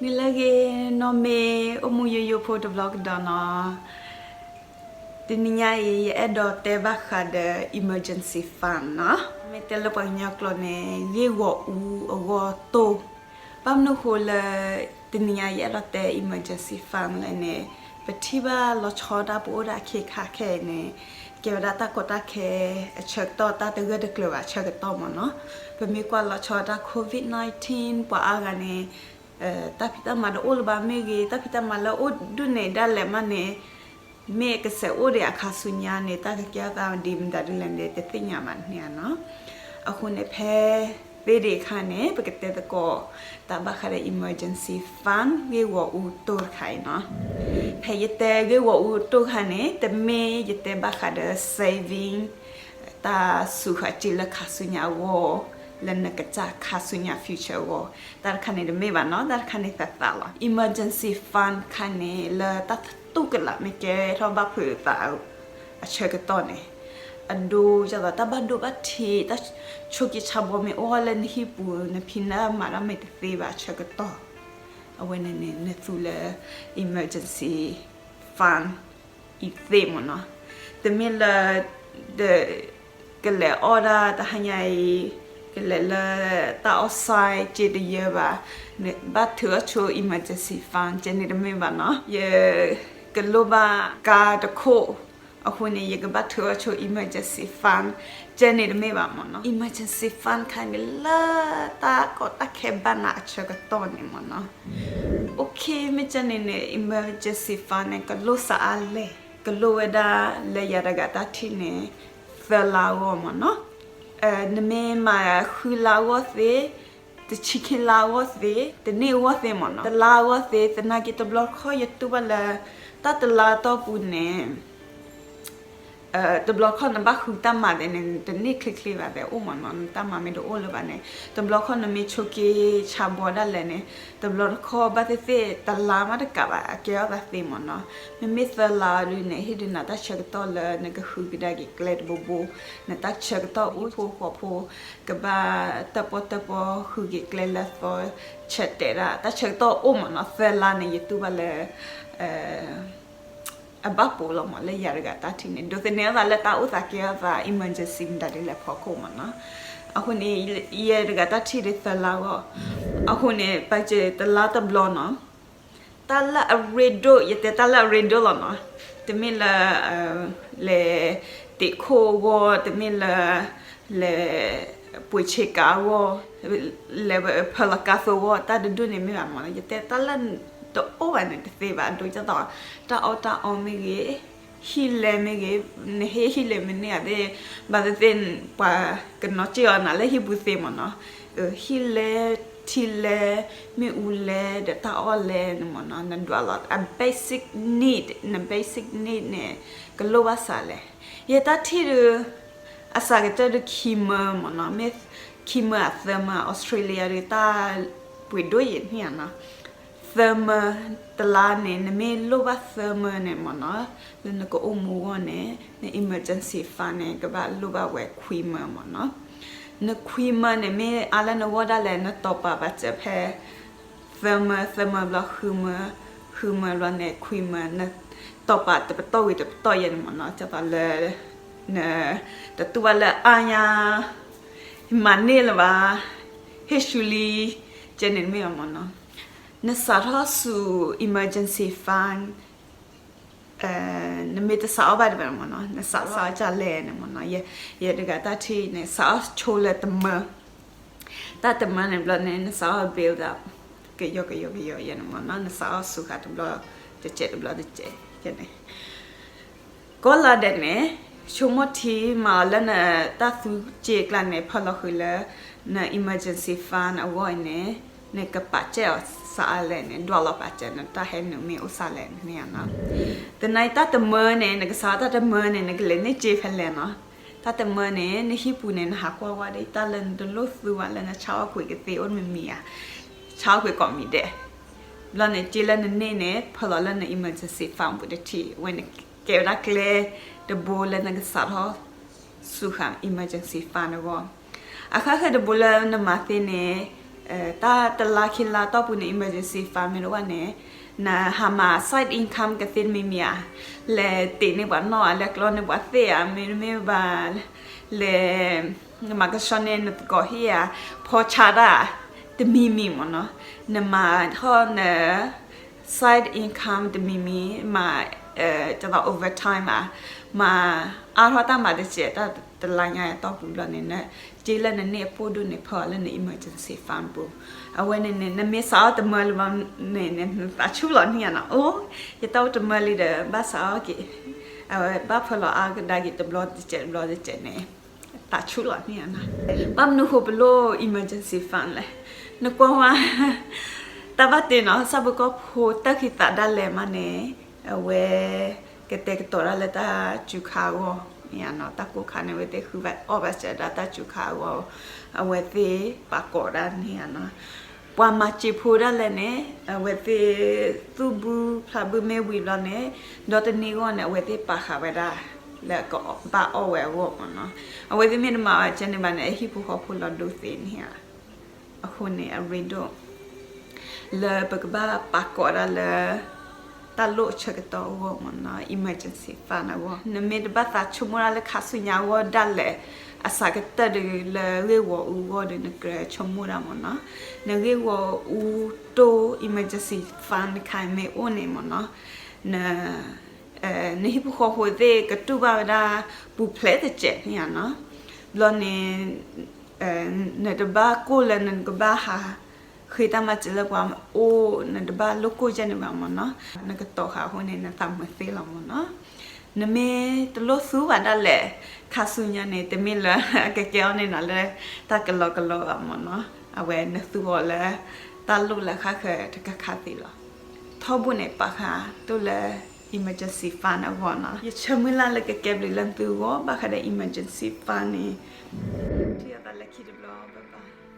နံၤလၢအဂ့ၤ, နီၢ်မ့ၢ်အိၣ်မူယိယိဖိတဘျီကဒီးနီၤ. တနံၤညါအံၤ ယအဲၣ်ဒိးတဲဘၣ်ဃးဒီး emergency fund နီၤ. မ့ၢ်တဲလၢပှၤကညီကျိာ်န့ၣ် ဂ့ၢ်ဂီၢ်အူအဂီၢ်တိၢ်. ဘၣ်မနုၤဃိလၢ တနံၤညါယအဲၣ်ဒိးတဲ emergency fund လဲၣ်န့ၣ်, ပထံၣ်ဘၣ်လီၤဆီဒၣ်တၢ်ပအိၣ်ဒၣ်အခ့အခါခဲအံၤန့ၣ် ကဲဝဲဒၣ်တၢ်ကီတၢ်ခဲအဆၢကတီၢ်, တၢ်တဂၢၢ်တကျၢၤဘၣ်အဆၢကတီၢ်မ့ၢ်နီၤ. ပမ့ၢ်ကွၢ်လီၤဆီဒၣ်တၢ် COVID nineteen ပှၤအါဂၤန့ၣ် တၢ်ဖံးတၢ်မၤတအိၣ်လၢၤဘၣ်မ့ၢ်ဂ့ၤ, တၢ်ဖံးတၢ်မၤလၢအအိၣ်ဒူၣ်န့ၣ်ဒၣ်လဲာ်မးန့ၣ် မ့ၢ်ကစဲးအိၣ်ဒံးအခါဆူညါန့ၣ် တၢ်ကကဲထီၣ်သးဒ်မတၤဒ်လဲၣ်န့ၣ် တသ့ၣ်ညါဘၣ်န့ၣ်နီၤ. အဃိန့ၣ် ဖဲသ့ဒံးအခါန့ၣ် ပကတဲသကိးတၢ်ဘၣ်ဃးဒီး emergency fund ဂ့ၢ်ဂီၢ်အူတိၢ်တခါအံၤနီၤ. ဖဲယတဲဂ့ၢ်ဂီၢ်အူတိၢ်တခါန့ၣ် တမ့ၢ်ယတဲဘၣ်ဃးဒီး saving တၢ်စူးဃာ်စ့လၢခါဆူညါအဂီၢ်, လၢနကစၢ်ခါဆူညါ future အဂီၢ်, တၢ်တခါန့ၣ်တမ့ၢ်ဘၣ်နီၤ, တၢ်တခါန့ၣ်သးသးလီၤ. emergency fund တခါန့ၣ် လၢတၢ်တူၢ်ကလာ်မ့ၢ်ကဲထီၣ်ဘၣ်ဖုးသးအဆၢကတီၢ်န့ၣ်, အဒိ ဒ်သိးတၢ်ဘၣ်ဒိဘၣ်ထံး, တၢ်ဆိးက့ဆါဘီမ့ၢ်အိၣ်ထီၣ်လၢနဟံၣ်ပူၤ, နဖံးနမၤတၢ်မ့ၢ်တသ့ဘၣ်အဆၢကတီၢ်, အဝဲန့ၣ်န့ၣ် နသူလၢ emergency fund အံၤသ့မ့ၢ်နီၤ. တမ့ၢ်လၢ ကလဲၤအီၣ်ဒၣ်တဟါညါအံၤ, ကလဲၤလၢတၢ်အီၣ် site က့တယၢဘၣ်, ဘၣ်ထုးအီၣ်ဆိ emergency fund ကဲန့ၣ်တမ့ၢ်ဘၣ်နီၤ. ယကလိၣ်ဘၣ်ကါတခိၣ်, အဃိန့ၣ် ယကဘၣ်ထုးအီၣ်ဆိ emergency fund ကဲန့ၣ်တမ့ၢ်ဘၣ်မ့ၢ်နီၤ. emergency fund တခါန့ၣ် လၢတၢ်ကီတၢ်ခဲဘၣ်နၤအဆၢကတီၢ်န့ၣ်မ့ၢ်နီၤ. okay မ့ၢ်ကဲန့ၣ်န့ၣ် emergency fund န့ၣ် ကလိၣ်စးအါလဲၣ်, ကလိၣ်ဝဲဒၣ်လၢယၤတဂၤတၢ်ထံၣ်န့ၣ် သၢလါအဂီၢ်မ့ၢ်နီၤ. နမ့ၢ်မၤဃုလါအဂီၢ်သ့, တဆံခံလါအဂီၢ်သ့, တန့ၢ်အဂီၢ်သ့မ့ၢ်နီၤ, တလါအဂီၢ်သ့, သနာ်က့တဘျီတခီၣ်ယတူၢ်ဘၣ်လၢ တၢ်တလါတီၢ်ပူၤန့ၣ် တဘျီတခီၣ်နဘၣ်ဃုတၢ်မၤသ့န့ၣ် တန့ၢ်ချ့ချ့ဘၣ်သ့အိၣ်မ့ၢ်နီၤ, နတၢ်မၤမ့ၢ်တအိၣ်လၢၤဘၣ်န့ၣ် တဘျီတခီၣ်နမ့ၢ်ဆိးက့ဆါဘီဒၣ်လဲာ်န့ၣ် တဘျီတခီၣ်ဘၣ်သ့ၣ်သ့ၣ်တလါမးတကးဘၣ် အကဲထီၣ်သးသ့မ့ၢ်နီၤ. မ့မ့ၢ်သၢလါဒုန့ၣ် ဟ့ၣ်ဒုးနၤတၢ်ဆၢကတီၢ်လၢနကဃုကဒါက့ၤကျဲတဘိဘိ, နတၢ်ဆၢကတီၢ်အိၣ်ဖိဃီဖိ ကဘၣ်တၢၣ်ပီၣ်တၢၣ်ပီၣ်ဃုက့ၤကျဲလၢသီ ဆၢတဲာ်ဒၣ် တၢ်ဆၢကတီၢ်အိၣ်မ့ၢ်နီၤ, သၢလါန့ၣ် ယတူၢ်ဘၣ်လၢ အဘၣ်ပိာ်လီၤမ့ၢ် လၢယၤတဂၤတၢ်ထံၣ်န့ၣ် ဒိးသန့ၤအသးလၢတၢ်အိၣ်သးကဲထီၣ်သး emergency မတၤဒ်လဲၣ်ဖီခိၣ်မ့ၢ်နီၤ. အဃိန့ၣ် ယဲတဂၤတၢ်ထံၣ်ဒ်သၢလါအဂီၢ်, အဃိန့ၣ် ပကတလါတဘျီနီၤ, တၢ်လၢအရ့ဒိၣ် ယတဲတၢ်လၢအရ့ဒိၣ်လီၤနီၤ, တမ့ၢ်လၢ လဲၤတ့ခိၣ်အဂီၢ်, တမ့ၢ်လၢ လဲၤ ပှ့ၤဆ့ကၤအဂီၢ်, လဲၤဖၢလီၤကါသိအဂီၢ်, တၢ်တဒူၣ်န့ၣ်မ့ၢ်ဘၣ်မ့ၢ်နီၤ, ယတဲတၢ်လၢတအိၣ်ဘၣ်န့ၣ်တသ့ဘၣ်, အဒိ ဒ်သိး တၢ်အီၣ်တၢ်အီမ့ၢ်ဂ့ၤ, ဟံၣ်လဲမ့ၢ်ဂ့ၤ, နဟ့ၣ်ဟံၣ်လဲမ့ၢ်န့ၢ်အသ့ၣ်, ဘၣ်သ့ၣ်သ့ၣ် ပှၤကနီၤစ့ၢ်အီၤနၤလၢဟံၣ်ပူၤသ့မ့ၢ်နီၤ, ဟံၣ်လဲ, ထံလဲ, မ့ၣ်အူလဲ, ဒီးတၢ်အီၣ်လဲန့ၣ်မ့ၢ်နီၤ, နဒွးလီၤ အ basic need, န basic need န့ၣ် ကလိၣ်ဘၣ်စးလဲၣ်. ယတၢ်ထံၣ်ဒုး အစှၤကတၢၢ်ဒုးခံမၢမ့ၢ်နီၤ, မ့ၢ်ခံမၢအသၢမၢ Australia ဒုးတၢ်ပှ့ၤဒိၣ်ယဲၢ်န့ၣ်နီၤ, သၢမၢ, တလါန့ၣ် နမ့ၢ်လိၣ်ဘၣ်သၢမၢန့ၣ်မ့ၢ်နီၤ, လၢနကအိၣ်မူအဂီၢ်န့ၣ် န emergency fund န့ၣ် ကဘၣ်လိၣ်ဘၣ်ဝဲခွံမၢမ့ၢ်နီၤ. နခွံမၢန့ၣ် မ့ၢ်အါလၢနဂီၢ်ဒၣ်လဲာ် နတီၤပာ်ဘၣ်စၢၤဖဲ သၢမၢ, သၢမၢဘျီဃုမၢ, ဃုမၢဘျီန့ၣ် ခွံမၢ, နတီၤပာ်တပတီၢ်ဝံၤတပတီၢ်ယဲၢ်န့ၣ်မ့ၢ်နီၤ, ဒ်သိးလၢ နတတူၢ်ဘၣ်လၢအါညါ မၤန့ၢ်လၢၤဘၣ်, ဟ့ၣ်ဆူလံ, ကဲန့ၣ်မ့ၢ်မ့ၢ်နီၤ. နစးထီၣ်ဆူ emergency fund နမ့ၢ်တစးအီၣ်ဘၣ်ဒံးဘၣ်န့ၣ်မ့ၢ်နီၤ, နစးစးအီၣ်ကလဲၣ်န့ၣ်မ့ၢ်နီၤ, ယဲတဂၤတၢ်ထံၣ်န့ၣ် စးအီၣ်ဆိလၢတမၢ, တၢ်တမၢန့ၣ်ဘျီန့ၣ် နစးအီၣ် build up ကယီကယီကယီယဲန့ၣ်မ့ၢ်နီၤ, နစးအီၣ်ဆူဃာ်တဘျီတစဲးတဘျီတစဲးန့ၣ် ကိးလါဒဲးန့ၣ် ဆိကမိၣ်ထံမၤအီၤလၢနတၢ်သူစ့အကျါန့ၣ် ဖၢလီၤဃုာ်လၢ န emergency fund အဂီၢ်အံၤန့ၣ် နကပာ်စဲအီၤစးအါလဲၣ်န့ၣ် ဒွးလီၤပာ်စဲ နတၢ်ဟဲနုာ်မ့ၢ်အိၣ်စးလဲၣ်န့ၣ်နီၤ. သနာ်က့တၢ်တမၢန့ၣ် နကစးအီၣ်တၢ်တမၢန့ၣ် နကလဲၤန့ၢ်စ့ဖဲလဲၣ်နီၤ. တၢ်တမၢန့ၣ် နဟံၣ်ပူၤန့ၣ် နဟးကွၢ်ဝဲဒၣ်တၢ်လၢနတလိၣ်သူဘၣ်လၢနဆါအီၣ်ကွံာ်ကသ့အိၣ်မံၤမံၤဧါ, ဆါအီၣ်ကွံာ်ကိးမံၤဒဲး ဘျီန့ၣ် စ့လၢနန့ၢ်န့ၣ် ဖၢလီၤလၢန emergency fund ပူၤတထံၣ် အဝဲန့ၣ်ကဲဝဲဒၣ်ကျဲတဘိလၢနကစးထီၣ်ဆူဃာ် emergency fund အဂီၢ်. အဃၣ်ဃၢၤတဘိလၢနမၤသ့န့ၣ် တၢ်တလါခံလါတီၢ်ပူၤန့ၣ် emergency fund မ့ၢ်တအိၣ်ဘၣ်န့ၣ် နဟးမၤ side income ကသ့တမံၤမံၤဧါ, လဲၤတ့ၢ်န့ၢ်ပှၤနီၣ်ဧါ, လဲၤကျီန့ၢ်ပှၤသ့ၣ်ဧါ, မ့တမ့ၢ်ဘၣ် လဲၤ နမၤကဆှီန့ၢ်နသကိးဟ့ၣ်ဧါ, ဖီဆါတၢ် တမံၤမံၤမ့ၢ်နီၤ, နမၤထီၣ်န side income တမံၤမံၤ မၤ တၢ် overtime မၤ မၤအါထီၣ်တၢ်မၤတစဲး တၢ်တလါညါအတီၢ်ပူၤဘျီန့ၣ် စ့လၢနန့ၢ်အပှ့ၤဒိၣ်န့ၣ် ဖီလၢန emergency fund ပူၤ, အဝဲန့ၣ်န့ၣ် နမ့ၢ်စးအီၣ်တမၢလၢၤဘၣ်န့ၣ်န့ၣ် နသးဆူၣ်လီၤန့ၢ်ဧါနီၤ, အိ ယတၢ်အိၣ်တမၢလံဒီး ဘၣ်စးအီၣ်က့ၤ, အဝဲဘၣ်ဖၢလီၤအါကဒါက့ၤတဘျီတစဲးတဘျီတစဲးန့ၣ် သးဆူၣ်လီၤန့ၢ်ဧါနီၤ, ဘၣ်မနုၤဃိပလိၣ် emergency fund လဲၣ်, နကွၢ်ဝဲ တၢ်ဘၣ်တ့နီၤ ဆၣ်ဖိကီၢ်ဖိတၢ်ခံးသးဒၣ်လဲာ်မးန့ၣ် အဝဲ ကတဲာ်ကတီၤဒၣ်လၢတၢ်စူၤခါအဂီၢ်န့ၣ်ဧါနီၤ, တၢ်ကိၢ်ခါန့ၣ် အဝဲသ့ၣ်ဃုဘၣ်အီၣ်ဘၣ်စၢၤဒၣ်တၢ်စူၤခါအဂီၢ်, အဝဲသ့ၣ်ပာ်ကိးဒၣ်န့ၣ်ဧါနီၤ, ပှၤမၤစ့ဖိဒၣ်လဲာ်န့ၣ် အဝဲသ့ၣ်သူၣ်ဘုဖျးဘုမ့ၢ်ဝံၤဘျီန့ၣ် ဒီတနံၤအဂီၢ်န့ၣ် အဝဲသ့ၣ်ပာ်ဃာ်ဝဲဒၣ် လၢကဘၣ်အီၣ်ဝဲအဂီၢ်မ့ၢ်နီၤ, အဝဲသ့ၣ်မ့ၢ်တမၤဝဲကဲန့ၣ်ဘၣ်န့ၣ် အဟံၣ်ဖိဃီဖိလီၤဒိသ့န့ၣ်ဧါ အဃိန့ၣ် အရ့ဒိၣ် လၢပကဘၣ်ပာ်ကိးဒၣ်လၢ တၢ်လိၣ်အဆၢကတီၢ်အဂီၢ်မ့ၢ်နီၤ, emergency fund အဂီၢ်, နမ့ၢ်တဘၣ်သးဆိကမိၣ်ဒၣ်လၢခါဆူညါအဂီၢ်ဒၣ်လဲာ် အစးကတၢၢ်တဂ့ၤလၢဂ့ၢ်ဂီၤအူအဂီၢ်ဒီး နကြၢးဆိကမိၣ်ဒၣ်မ့ၢ်နီၤ, နဂ့ၢ်ဂီၤအူတိၢ် emergency fund တခါမ့ၢ်အိၣ်န့ၣ်မ့ၢ်နီၤ, န နဟံၣ်ဖိဃီဖိသ့ၣ်ကတူၢ်ဘၣ်ဝဲဒၣ် ပူၤဖျဲးတစဲးန့ၣ်ဧါနီၤ, ဘျီန့ၣ် နတဘၣ်ကိၢ်လၢနကဘၣ်ဟး ဃ့တၢ်မၤစၢၤလၢပှၤအိၣ် နတဘၣ်လိၣ်ကိၢ်ယဲၢ်န့ၣ်ဘၣ်မ့ၢ်နီၤ, နကတီၤဃာ်အဃိန့ၣ် နသးမုာ်သ့လီၤမ့ၢ်နီၤ, နမ့ၢ်တလိၣ်သူဘၣ်ဒၣ်လဲာ် ခါဆူညါန့ၣ် တမ့ၢ်လၢကကဲအီၤန့ၣ်နီၤလၢ တၢ်ကလီကလီဘၣ်မ့ၢ်နီၤ, အဝဲနသူအီၤလၢ တၢ်လိၣ်လၢဃၣ်ဃၢၤတခါခါသ့လီၤ, ထီဘိန့ၣ်ပာ်ဃာ်တိၢ်လၢ emergency fund အဂီၢ်နီၤ, ယဆၢမုၢ်လၢ်လၢကကဲဘျုးလၢသုဂီၢ် ဘၣ်ဃးဒီး emergency fund န့ၣ်, ထံၣ်အသးလၢခံတဘျီ bye bye.